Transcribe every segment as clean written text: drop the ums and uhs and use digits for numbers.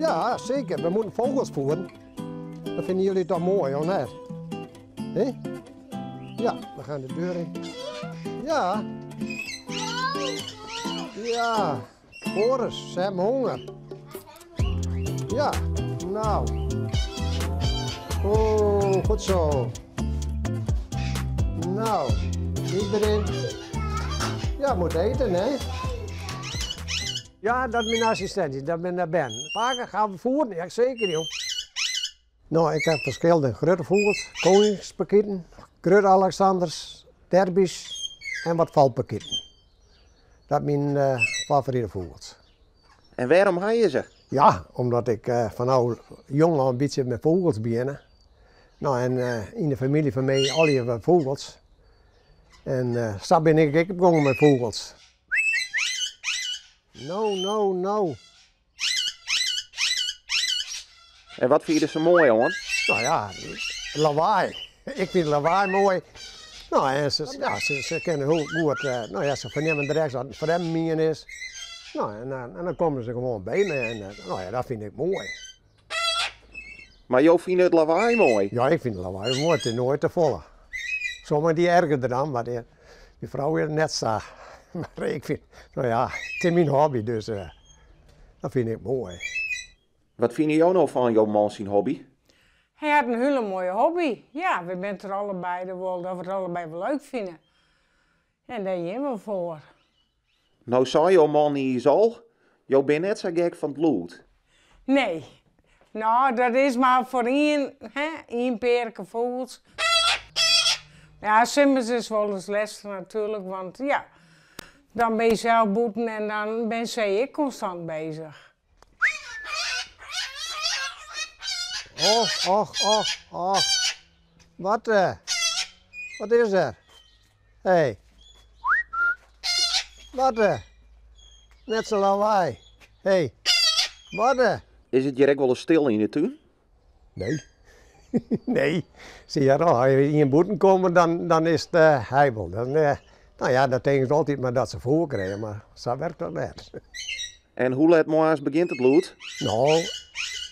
Ja, zeker. We moeten vogels voeren. Dat vinden jullie toch mooi, of net? Hé? Ja, we gaan de deur in. Ja. Ja. Boris, ze hebben honger. Ja, nou. Oh, goed zo. Nou, iedereen. Ja, moet eten, hè? Ja, dat is mijn assistent, dat ben Ben. Paken, gaan we voeren? Ja, zeker, joh. Nou, ik heb verschillende grote vogels, koningsparkieten, grote Alexanders, derbies en wat valparkieten. Dat zijn mijn uh, favoriete vogels. En waarom ga je ze? Ja, omdat ik uh, van jong al een beetje met vogels ben. Nou, en uh, in de familie van mij al die vogels. En uh, zo ben ik ook begonnen met vogels. No, no, no. En wat vind je er zo mooi aan? Nou ja, lawaai. Ik vind lawaai mooi. Nou, en ze, ja, ze, ze kennen heel goed, uh, nou ja, ze vernemen direct dat het vreemd is. Nou, en, en dan komen ze gewoon bij me en nou ja, dat vind ik mooi. Maar jou vindt het lawaai mooi? Ja, ik vind het lawaai mooi. Het is nooit te volle. Sommigen die erger dan, maar die, die vrouw is net zo. Maar ik vind, nou ja, het is mijn hobby, dus uh, dat vind ik mooi. Wat vind jou nou van jouw man zijn hobby? Hij had een hele mooie hobby. Ja, we zijn er allebei de wel, dat we het allebei wel leuk vinden. En daar zijn we voor. Nou zei jouw man niet al, jou bent net zo gek van het bloed. Nee. Nou, dat is maar voor één, hè, één perke vogels. Ja, Simmons is wel eens lastig natuurlijk, want ja, dan ben je zelf boeten en dan ben zij ik constant bezig. Och, och, och, och. Wat, uh, wat is er? Hé. Hey. Wat, uh, net zo lawaai. Hé. Hey. Wat, uh. Is het hier ook wel eens stil in de tuin? Nee. nee. Zie je al, als je in boeten komen, dan, dan is het uh, heibel. Dan, uh, nou ja, dat denken ze altijd maar dat ze voor krijgen, maar zo werkt dat net. En hoe laat morgens begint het lood? Nou,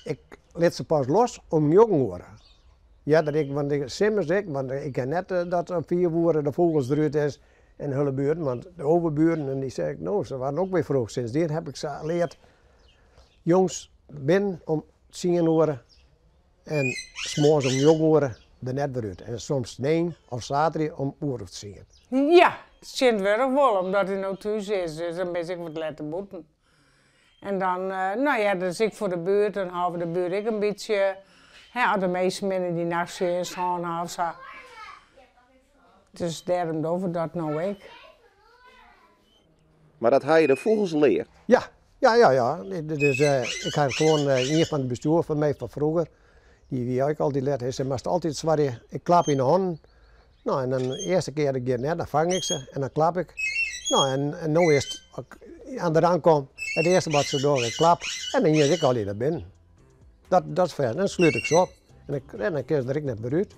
ik liet ze pas los om jong worden. Ja, dat ik, want ik, simmers ik, want ik ken net uh, dat om 4 uur de vogels eruit is en hele buren, want de overburen, en die zei ik, nou, ze waren ook weer vroeg. Sindsdien heb ik ze geleerd, jongens, binnen om 10 uur en s'morgens om jong uur er net weer uit. En soms nee of zaterdag om uur of 10. Ja, sinds wel, omdat hij nou thuis is, dus dan ben ik wat letten boeten. En dan, uh, nou ja, dan is ik voor de buurt, dan houden we de buurt ik een beetje, hè, de meeste mensen die nachtdienst gaan of zo. Dus daarom doen we dat nou ik. Maar dat hij de vogels leert? Ja, ja, ja, ja. Dus, uh, ik had gewoon uh, een van het bestuur van mij van vroeger, die wie ik altijd leerde, hij zei, maar altijd zwaar, ik klap in de handen. Nou, en dan de eerste keer dat ik net, dan vang ik ze en dan klap ik. Nou, en, en nu is het, als ik aan de rand kom, het eerste wat ze doen, ik klap en dan hier ik al naar binnen. Dat, dat is ver, dan sluit ik ze op. En, ik, en dan kun je er ik net weer uit.